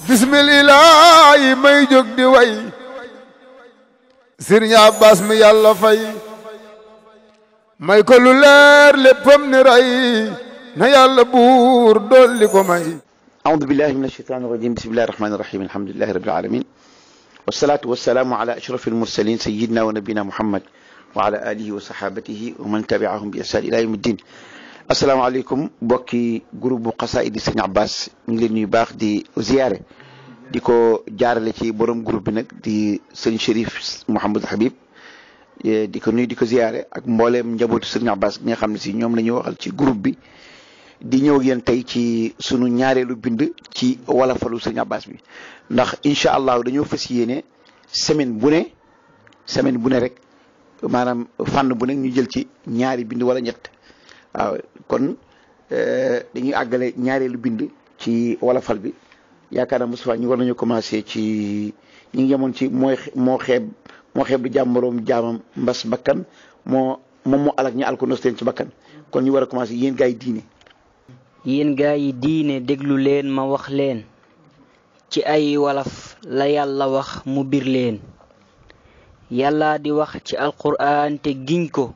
bismillah may jóg di way Sëriñ Abbas mi yàlla fay may ko lu leer léppam ni ray na yàlla buur dolli ko may. أعوذ بالله من الشيطان الرجيم بسم الله الرحمن الرحيم الحمد لله رب العالمين والصلاة والسلام على أشرف المرسلين سيدنا ونبينا محمد وعلى آله وصحابته ومن تبعهم بإحسان إلى يوم الدين. السلام عليكم بوكي جروب قصائد سيدنا عباس نيغي نوي باخ دي زياره ديكو جارالي سي بوروم جروب نك دي سيرن شريف محمد الحبيب ديكو نوي ديكو زياره اك مبولم نجابوت سيدنا عباس ميغا خامني سي ñoom lañu waxal ci groupe bi di ñëw yeen tay ci sunu ñaareelu bind ci wala falu Serigne Abbas bi ndax insha Allah dañoo fassiyene semaine bu ne rek manam fànn bu ne ñu jël ci ñaari bind wala ñett waaw kon dañuy àggale ñaareelu bind ci wala fal bi yaakaar naa Moustapha ñu war nañu commencé ci ñi ngi yemoon ci moo xeeb du jàmmoroom jaamam mbas bakkan moom moo alak ñu alko nos teen ci bakkan kon ñu war a commencé yéen gaa yi diine yéen gaa yi diine déglu leen ma wax leen ci ay walaf la yàlla wax mu bir leen yàlla di wax ci alquran te giñ ko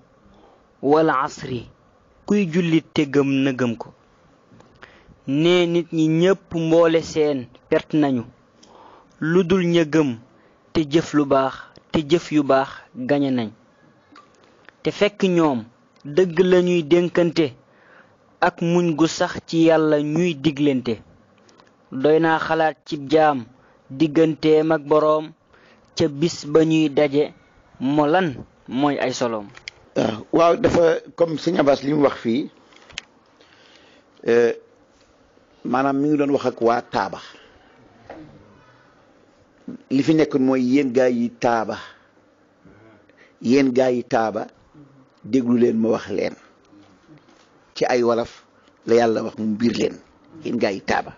wala asri kuy jullit te gëm na gëm ko ne nit ñi ñépp mboole seen perte nañu lu dul ña gëm te jëf lu baax te jëf yu baax gañe nañ te fekk ñoom dëgg lañuy dénkante ak muñ gu sax ci yàlla ñuy diglante doy naa xalaat ci jaam digganteem ak boroom ca bis ba ñuy daje mo lan mooy ay soloom. waaw dafa comme Serigne Abbas li mu wax fii maanaam mi ngi doon wax ak waa Taaba li fi nekk mooy yéen gaa yi Taaba déglu leen ma wax leen ci ay wolof la yàlla wax mu biir leen yéen gaa yi Taaba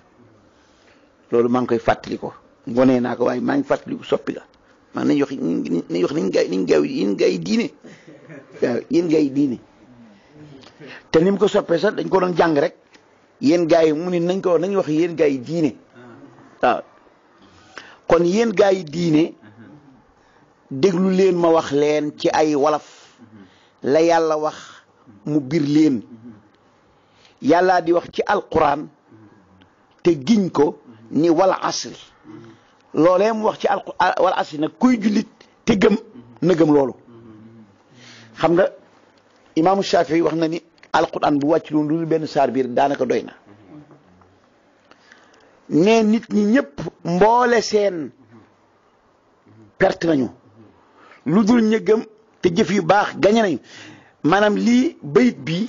loolu maa ngi koy fàttali ko ngonee naa ko waaye maa ngi fàttali ko soppi la maa nañ wax nañ gaa yi diine waaw yéen gaa yi diine te ni mu ko soppee sax dañ ko doon jàng rek yéen gaa yi mu ne nañ wax yéen gaa yi diine waaw kon yéen gaa yi diine déglu leen ma wax leen ci ay wolof la yàlla wax mu bir leen yàlla di wax ci alquran te giñ ko ni wala asri loolee mu wax ci wala asri nag kuy jullit te gëm na gëm loolu xam nga imaamu Shafii wax na ni alquran bu wàcc loolu lu benn saar biir daanaka doy na ne nit ñi ñëpp mboole seen perte nañu lu dul ña gëm te jëf yu baax gañe nañu maanaam lii bayit bi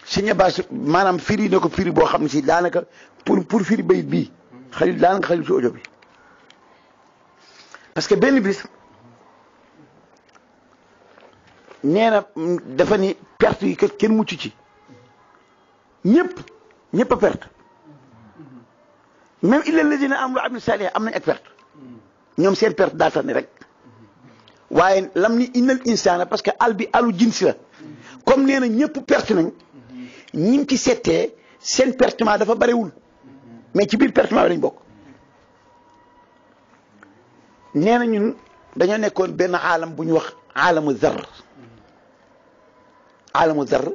Serigne Abbas maanaam firi na ko firi boo xam ne si daanaka pour firi bayit bii daanaka xajul ci audio bi parce que benn bis nee na dafa ni perte yi kenn mucc ci ñëpp a perte même illa alladina amanu wa amilu salih am nañ ak perte ñoom seen perte daa tax ni rek waaye lam ni innal insana parce que al bi alu jinsi la comme nee na ñëpp perte nañ ñim ci settee seen pertement dafa barewul mais ci biir pertement bi lañ bokk nee na ñun dañoo nekkoon benn aalam bu ñu wax aalamu zar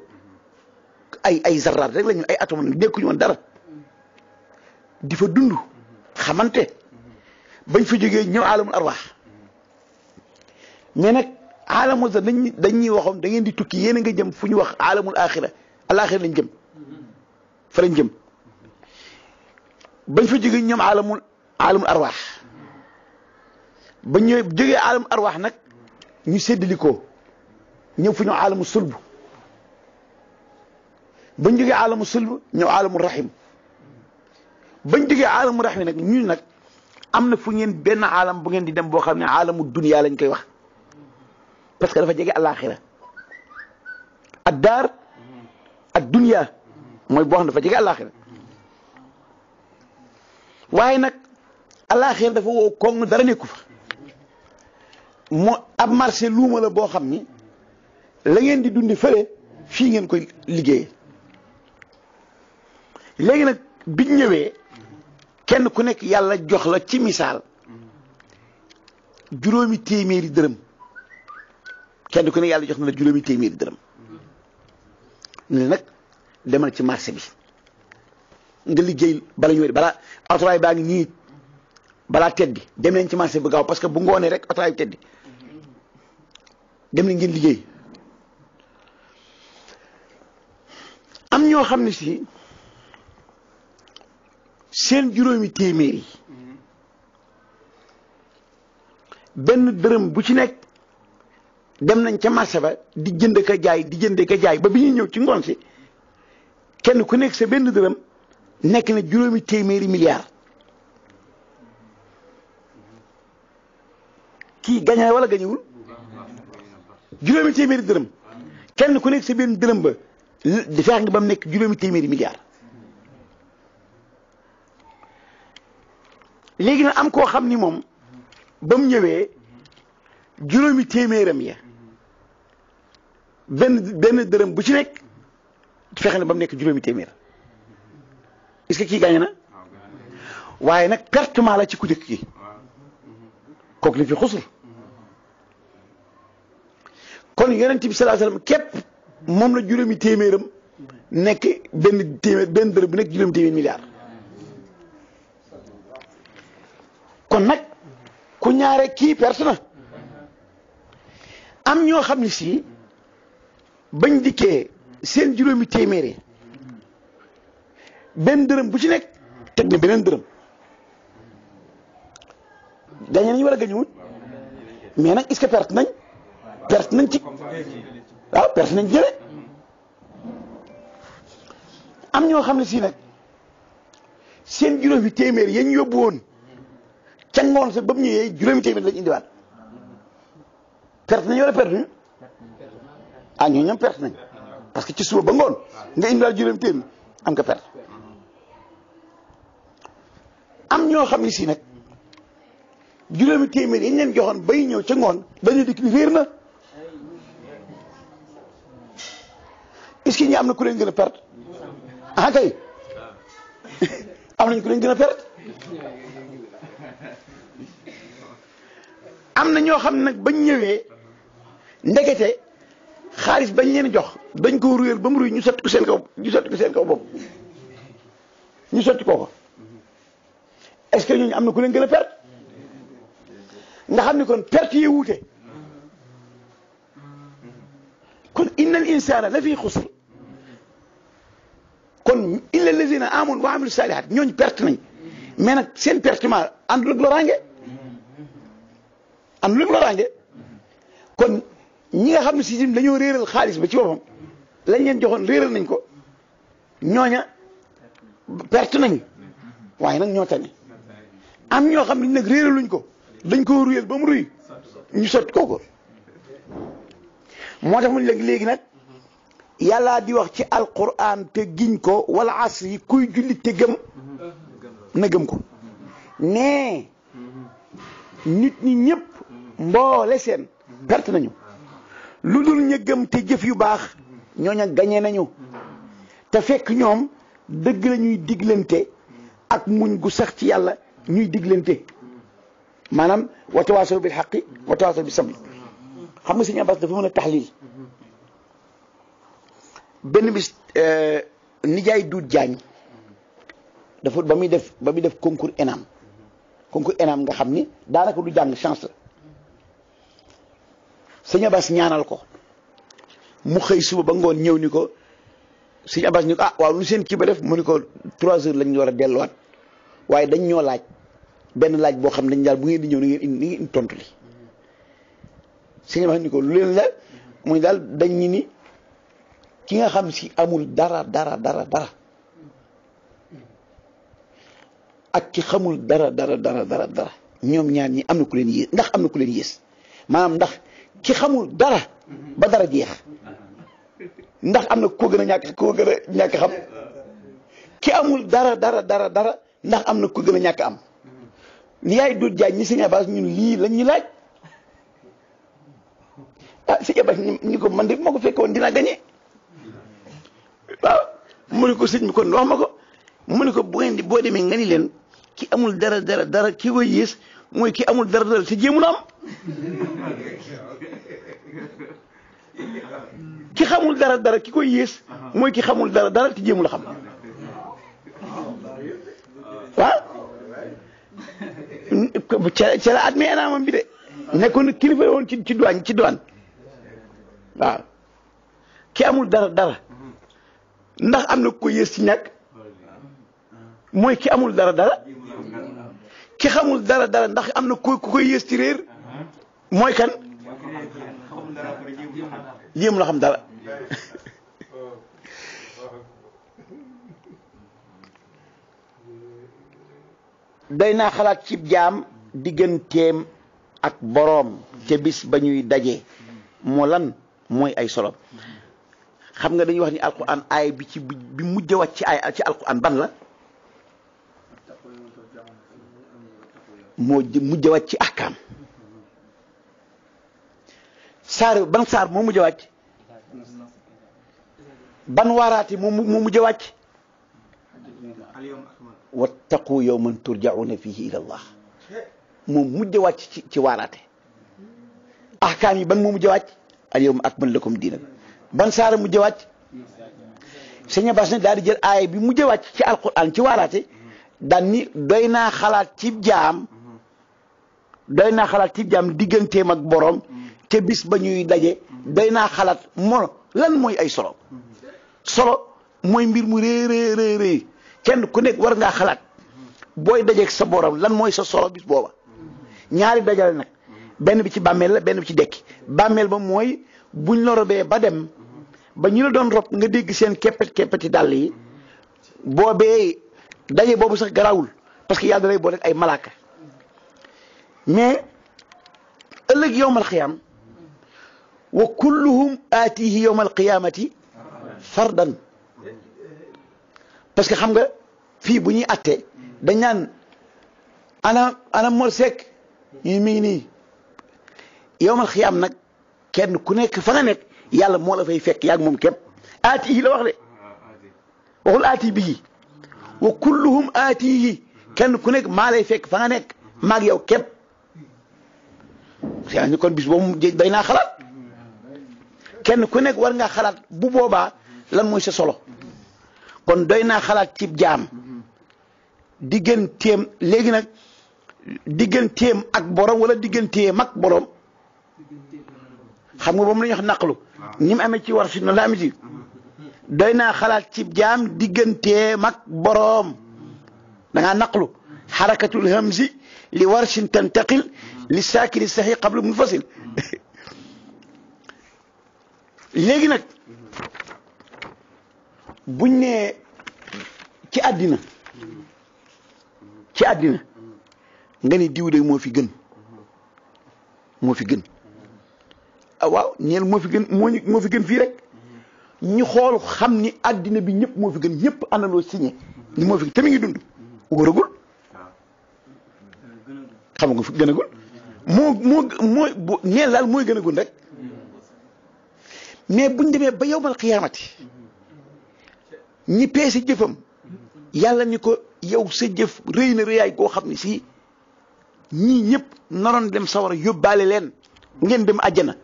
ay zarraat rek lañu ay atome nekkuñu woon dara di fa dund xamante bañ fa jógee ñëw aalamul arwaax mais nag aalamul zar dañuy waxoon da ngeen di tukki yéen a nga jëm fu ñu wax aalamul axira alaxira lañ jëm fa lañ jëm bañ fa jógee ñoom aalamul arwaax ba ñëw jógee aalamul arwaax nag ñu séddalikoo ñëw fu ñu aalamul sulb bañ jógee aalamul sulb ñëw aalamul rahim bañ jógee aalamul rahim nag ñun nag am na fu ngeen benn aalam bu ngeen di dem boo xam ne aalamul dunya lañ koy wax parce que dafa jege alaxira ad daar ak dunya mooy boo xam ne dafa jege alaxira waaye nag alaxira dafa wow koŋ dara nekku fa moo ab marché luuma la boo xam ni la ngeen di dundi fële fii ngeen koy liggéeyee léegi nag biñ ñëwee kenn ku nekk yàlla jox la ci misaal juróomi téeméeri dërëm kenn ku nekk yàlla jox na la juróomi téeméeri dërëm ne nag demal ci marché bi nga liggéey bala ñu balaa autorail baa ngi nii balaa teddi dem leen ci marché bi gaaw parce que bu ngoonee rek autorail bi teddi dem leen ngeen liggéey. am ñoo xam ne si seen juróomi téeméer yi benn dërëm bu ci nekk dem nañ ca marché ba di jënd ka jaay di jënd ka jaay ba bi ñuy ñëw ci ngoon si kenn ku nekk sa benn dërëm nekk na juróomi téeméeri milliards kii gañe wala gañewul juróomi téeméeri dërëm kenn ku nekk sa benn dërëm ba di feex nga ba mu nekk juróomi téeméeri milliards léegi nag am koo xam ni moom ba mu ñëwee juróomi téeméeram ya benn dërëm bu ci nekk fexe na ba mu nekk juróomi téeméer est-ce que kii gaañ na waaye nag pertement la ci ku jëkk ki kooku la fi xusur kon yonent bi sallallahu alayhi wasallam képp moom la juróomi téeméeram nekk benn dërëm bu nekk juróomi téeméer milliard kon nag ku ñaare kii perte na am ñoo xam ne si bañ dikkee seen juróomi téeméeri benn dërëm bu ci nekk teg na beneen dërëm gañe nañ wala gañuwut mais nag est-ce que perte nañ ci waaw perte nañ jële am ñoo xam ne si nag seen juróomi téeméer yañ yóbbu woon ca ngoon sa ba mu ñëwee juróomi téeméer lañ indiwaat perte nañ wala perte ñu ah ñoo ñoom perte nañ parce que ci suba ba ngoon nga indiwaat juróomi téeméer am nga perte am ñoo xam ne si nag juróomi téeméer yi ñu leen joxoon bay ñëw ca ngoon dañu dikk ni réer na est-ce que ñi am na ku leen gën a perte ah kay am nañ ku leen gën a perte am na ñoo xam ne nag bañ ñëwee ndekete xaalis bañ leen jox dañ ko ruyal ba mu ruy ñu sotti ko seen kaw bopp ñu sotti ko est-ce que ñooñu am na ku leen gën a perte nga xam ne kon perte yi wuute kon innal insana la fi xusr kon illa allazina amanu wa amilu salihat ñooñu perte nañ mais nag seen pertement àndul ak loraange kon ñi nga xam ne si dañoo réeral xaalis ba ci boppam lañ leen joxoon réeral nañ ko ñooña perte nañ waaye nag ñoo tane am ñoo xam ne nag réeraluñ ko dañ koo ruyal ba mu ruy ñu sotti ko moo tax mu léegi nag yàlla di wax ci alquran te giñ ko wala asr yi kuy jullit te gëm na gëm ko nee nit ñi ñëpp mboole seen perte nañu lu dul ña gëm te jëf yu baax ñooña gañe nañu te fekk ñoom dëgg la ñuy diglante ak muñ gu sax ci yàlla ñuy diglante maanaam wa tawaasaw bil haqqi wa tawaasaw bis sabr xam nga Sëñ Abbas dafa mën a taxlil benn bis nijaay Duut Jaañ dafa ba muy def concours ENAM nga xam ni daanaka du jàng chance la Sëñ Abbas ñaanal ko mu xëy suba ba ngoon ñëw ni ko Sëñ Abbas ni ko waaw lu seen kii ba def mu ni ko 3 heures lañ war a delluwaat waaye dañ ñoo laaj benn laaj boo xam ne dañ daal bu ngeen di ñëw ni ngeen indi tontu li Sëñ Abbas ni ko lu leen la muy daal dañ ñi ni ki nga xam si amul dara ak ki xamul dara ñoom ñaar ñi am na ku leen yées ndax am na ku leen yées maanaam ndax ki xamul dara ba dara jeex ndax am na koo gën a ñàkk xam ki amul dara ndax am na ko gën a ñàkk am ni yaay Duut Jaañ ñi Sëñ Abbas ñun lii lañ ñu laaj Sëñ Abbas ñu ko man de moo ko fekkoon dinaa gañe waaw mu ne ko sëñ bi kon wax ma ko mu ne ko boo demee nga ni leen ki amul dara ki koy yées mooy ki amul dara te jéemul am ki xamul dara ki koy yées mooy ki xamul dara te jéemul a xam waaw ca la admis naamam bi de nekkoon kilifa woon ci douane waaw ki amul dara ndax am na ko yées ci ñàkk mooy ki amul dara ki xamul dara ndax am na ku koy yées ci réer mooy kan jéem la xam dara day naa xalaat ci jaam digganteem ak boroom ca bis ba ñuy daje moo lan mooy ay solo xam nga dañuy wax ni alquran aay bi mujj a wàcc ci alquran ban la moo mujj a wàcc ci ahkaam ban saar moo mujj a wàcc ban waaraati moo mujj a wàcc wattaqu yawman turja'una fihi ila allah moom mujj a wàcc ci waaraate ahkaam yi ban moo mujj a wàcc al yawma akmaltu lakum diinakum ban saara mujj a wàcc sëñ Abbas ne daal di jël aaya bi mujj a wàcc ci alquran ci waaraate daan ni doy naa xalaat ci jaam digganteem ak borom te bis ba ñuy daje doy naa xalaat lan mooy ay solo mooy mbir mu rëy kenn ku nekk war ngaa xalaat booy dajeeg sa borom lan mooy sa solo bis booba ñaari dajale nag benn bi ci bàmmeel la benn bi ci dekki bàmmeel ba mooy buñ la robee ba dem ba ñu la doon rob nga dégg seen keppati dàll yi boobee daje boobu sax garawul parce que yàlla da lay boole ay malaaka mais ëllëg yowmal xiyaam wa kulluhum aatihi yowmal qiyaamati fardan parce que xam nga fii bu ñuy attee dañ naan ana Mor Seck ñu mi ngi nii yowmal xiyaam nag kenn ku nekk fa nga nekk yàlla moo la fay fekk yaag moom képp aati yi la wax de waxul aati bii wa kulluhum aati yi kenn ku nekk maa lay fekk fa nga nekk maag yow képp yaa ni kon bis boobu day naa xalaat kenn ku nekk war ngaa xalaat bu boobaa lan mooy sa solo kon doy naa xalaat ci jaam digganteem léegi nag digganteem ak borom wala digganteem ak borom xam nga moom la ñuy wax naqlu ni mu amee ci war si noonu la amee ci doy naa xalaat ci jaam digganteem ak borom da ngaa naqlu xarakatul hamzi li warsin tantaqil li saakiri saxi qabla munfasil léegi nag buñ ne ci àddina nga ni diw de moo fi gën waaw ñeel moo fi gën fii rek ñu xool xam ni àddina bi ñëpp moo fi gën ñëpp àndandoo signé ni moo fi gën te mi ngi dund wëragul xam nga fi gënagul neel daal mooy gënagul rek mais buñ demee ba yowmal xiyaamati ñi peese jëfam yàlla ni ko yow sa jëf rëy na rëyaay koo xam ne si ñii ñëpp naroon dem sawara yóbbaale leen ngeen dem àjjana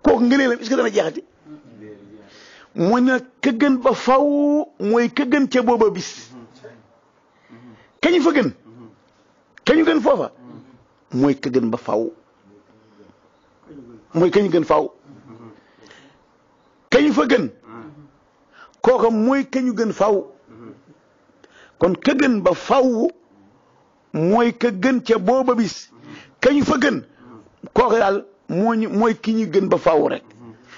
kooku ngëneelam est-ce que dana jeexati mooy nag ka gën ba faw mooy ka gën ca booba bis kañu fa gën kañu gën foofa mooy ka gën ba faw mooy kañu gën faw kañu fa gën kooka mooy kañu gën faw kon ka gën ba faw mooy ka gën ca booba bis kañu fa gën kooka daal mooy ki ñu gën ba faw rek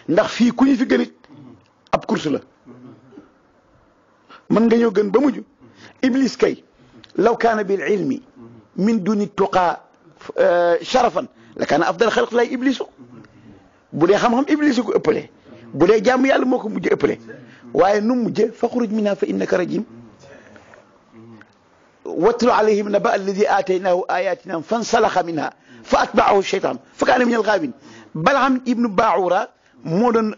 ndax fii ku ñu fi gën it ab course la mën nga ñëw gën ba mujj iblis kay law kaana bil ilmi min duni tuqaa sharafan la kaana afdal xalq lay iblisu bu dee xam-xam iblisu ko ëppale bu dee jàmm yàlla moo ko mujj ëppale waaye nu mujje fa xuruj minha fa innaka rajim watlu alayhim naba alladi aataynaahu ayatina fansalaxa minha fa atbaahu sheytaan fa kaana min alxaawin Bal'am ibnu Baa'ura moo doon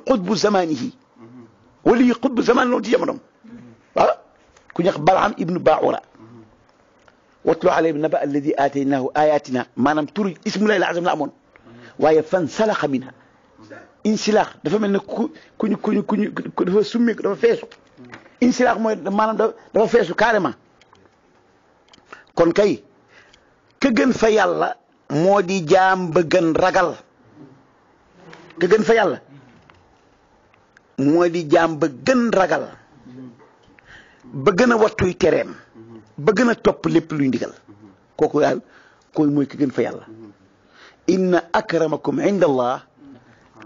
xutbu zamanihi wala yi xutbu zaman loolu ci jamonoom waaw ku ñax Bal'am ibnu Baa'ura watlu alayhim naba alladi aataynaahu ayatina maanaam turu ismullahi al azam la amoon waaye fan salaxa minha insilaax dafa mel ne ku dafa summi dafa feesu insilaax mooy maanaam dafa feesu carrément kon kay ka gën fa yàlla moo di jaam ba gën ragal ka gën fa yàlla moo di jaam ba gën ragal ba gën a wattuy tereem ba gën a topp lépp luy ndigal kooku daal koy mooy ka gën fa yàlla inna akramakum inda allah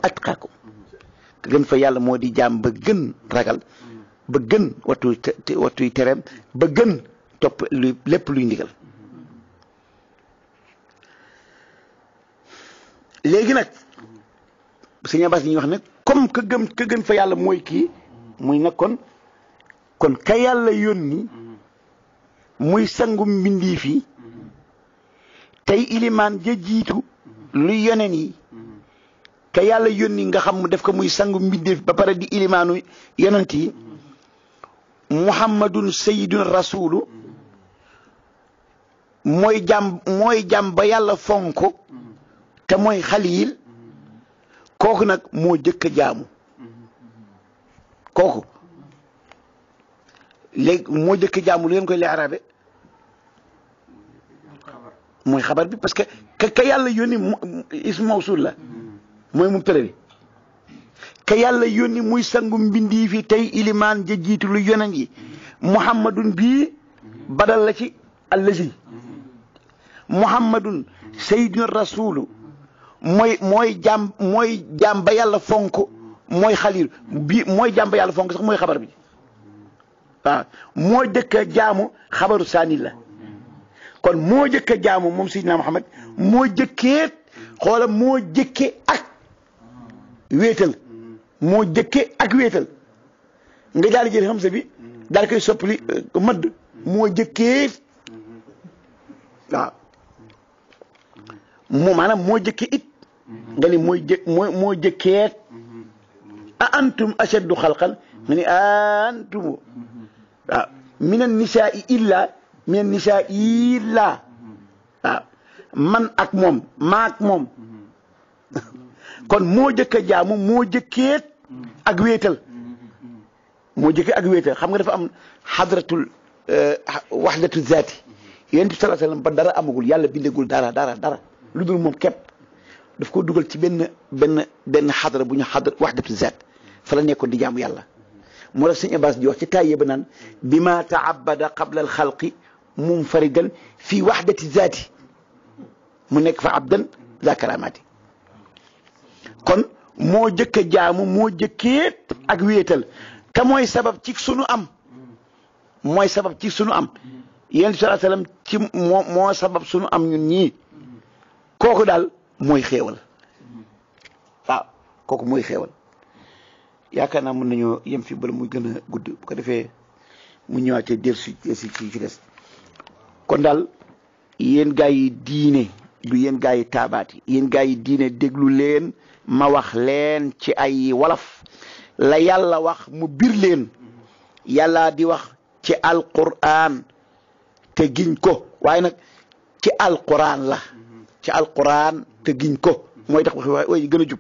atqaakum ka gën fa yàlla moo di jaam ba gën ragal ba gën wattuy tereem ba gën topp lépp luy ndigal léegi nag sëñ Abbas li ñuy wax ne comme ka gën fa yàlla mooy kii muy nag kon ka yàlla yónni muy sangum mbindii fi tey ilimaan ja jiitu luy yoneen yi ka yàlla yónni nga xam mu def ko muy sangum mbindii ba pare di ilimaanu yonent yi muhammadun sayyidun rasulu mooy jàmm ba yàlla fonk te mooy xaliil kooku nag moo jëkk a jaamu kooku léegi moo jëkk a jaamu lu ngeen koy leerabe mooy xabar bi parce que ka yàlla yónni ismu mawsul la mooy mubtada bi ka yàlla yónni muy sangu mbindii fi tey ilimaan ja jiitu lu yonen yi muhammadun bii badal la ci allazi muhammadun sayyidun rasulu mooy jaam ba yàlla fonk mooy xaliil bi mooy jaam ba yàlla fonk sax mooy xabar bi waaw moo jëkk a jaamu xabaru saani la kon moo jëkk a jaamu moom Seydina Muhammad moo jëkkee xoola moo jëkke ak wéetal moo jëkke ak wéetal nga daal di jël xam sa bi daal koy soppali mëdd moo jëkkee waaw maanaam moo jëkke it nga ni moo jëkkeet a antum ashaddu xalqan nga ni antumu waaw minan nisaa illa waaw man ak moom maak moom kon moo jëkk a jaamu moo jëkkeet ak wéetal moo jëkke ak wéetal xam nga dafa am xadratul wahdatu zaati yonent bi sallallahu alayhi wasallam ba dara amagul yàlla bindagul dara lu dul moom képp daf ko dugal ci benn xadra bu ñu xadra wahdatu zaat fa la nekkoon di jaamu yàlla moo tax sëñ Abbas di wax ci taay ba naan bi ma taabada qabla al xalqi munfaridan fii wahdati zaati mu nekk fa abdan za karamaati kon moo jëkk a jaamu moo jëkkeet ak wéetal te mooy sabab ci sunu am mooy sabab ci sunu am yéen sallallahu alayhi wasallam ci moo sabab sunu am ñun ñii kooku daal mooy xéewal waaw kooku mooy xéewal yaakaar naa mën nañoo yem fi bala muy gën a gudd bu ko defee mu ñëwaatee del si ci des kon daal yéen gaa yi diine du yéen gaa yi taabaat yi yéen gaa yi diine déglu leen ma wax leen ci ay wolof la yàlla wax mu bir leen yàlla di wax ci alquran te giñ ko waaye nag ci alquran la ci alquran te giñ ko mooy tax wax way gën a jub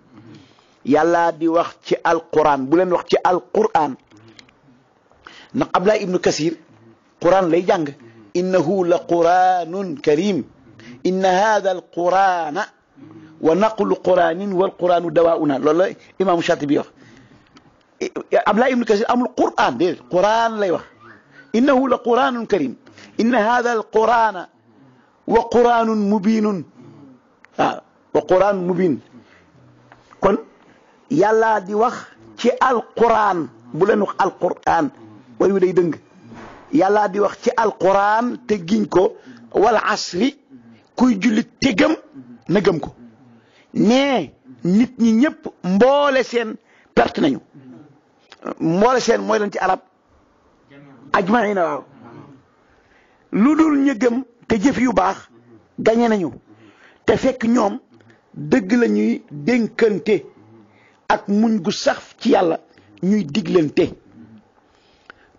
yàlla di wax ci alquran bu leen wax ci alquran ndax Abdullah ibnu Kasir quran lay jàng innahu la quranun karim inna hadha alqurana wa naqlu quranin wal quranu dawauna loolu la imaamu Shatibi wax Abdullah ibnu Kasir amul quran déedéet quran lay wax innahu la quranun karim inna hadha alqurana wa quranun mubinun waaw wa quran mubin kon yàlla di wax ci alquran bu leen wax alquran way wi day dëng yàlla di wax ci alquran te giñ ko wal asri kuy jullit te gëm na gëm ko nee nit ñi ñëpp mboole seen perte nañu mboole seen mooy leen ci arab ajmaina waaw lu dul ñu gëm te jëf yu baax gañe nañu te fekk ñoom dëgg la ñuy dénkante ak muñ gu sax ci yàlla ñuy diglante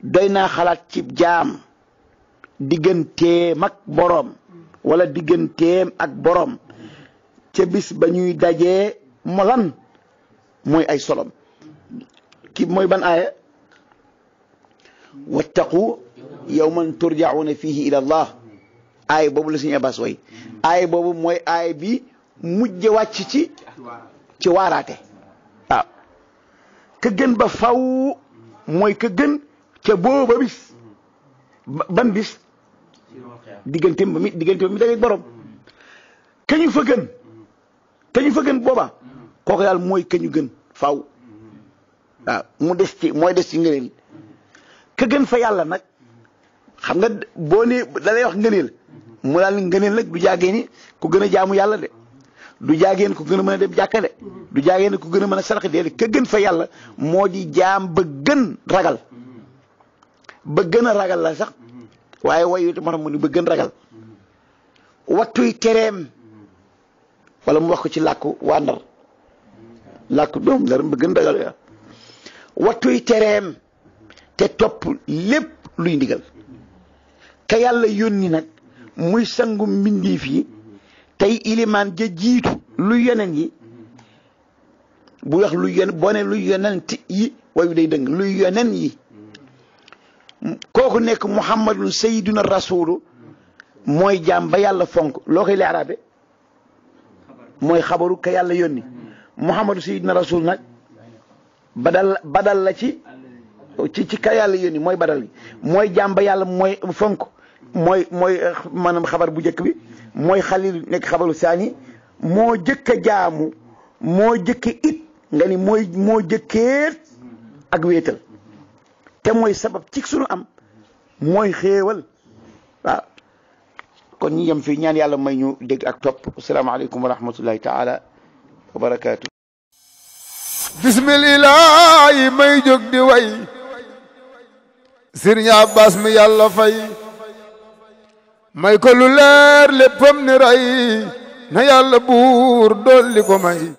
doy naa xalaat ci jaam digganteem ak boroom wala digganteem ak boroom ca bis ba ñuy dajee mo lan mooy ay solom ki mooy ban aaya wattaqu yawman turjauna fihi ila allah aaya boobu la suñu Abbas way aaya boobu mooy aaya bi mujj wàcc ci waaraate waaw ka gën ba faw mooy ka gën ca booba bis ban bis diggante ba mi dajeeg borom kañu fa gën booba kooku daal mooy kañu gën faw waaw mooy des ci ngëneel ka gën fa yàlla nag xam nga boo ne da lay wax ngëneel mu daal ngëneel nag du jaagee ni ku gën a jaamu yàlla de du jaageen ku gën a mën a dem jàkka de du jaageen ku gën a mën a sarax de ka gën fa yàlla moo di jaam ba gën ragal ba gën a ragal la sax waaye wayu moo tax mu ni ba gën ragal wattuy tereem wala mu wax ko ci làkku waa Ndar làkku doom Ndar ba gën ragal ya wattuy tereem te topp lépp luy ndigal ka yàlla yónni nag muy sangu mbindeef yi tey ilimaan ja jiitu lu yeneen yi bu wax lu yeneen boo ne lu yonent yi wayu day dëng lu yeneen yi kooku nekk muhammadun sayyiduna rasulu mooy jaam ba yàlla fonk loo koy leeraabe mooy xabaru ka yàlla yónni muhammadu sayyiduna rasul nag badal la ci ka yàlla yónni mooy badal gi mooy jaam ba yàlla mooy fonk mooy maanaam xabar bu njëkk bi mooy xalil nekk xabaru saani moo jëkk a jaamu moo jëkke it nga ni moo jëkkeet ak wéetal te mooy sabab ci sunu am mooy xéewal waaw kon ñu yem fii ñaan yàlla may ñu dégg ak topp asalaamaaleykum wa rahmatullahi taala wa barakaatu. bismillahi may jóg di way Sëriñ Abbas mi yàlla fay may ko lu leer léppam ni ray na yàlla buur dolli ko may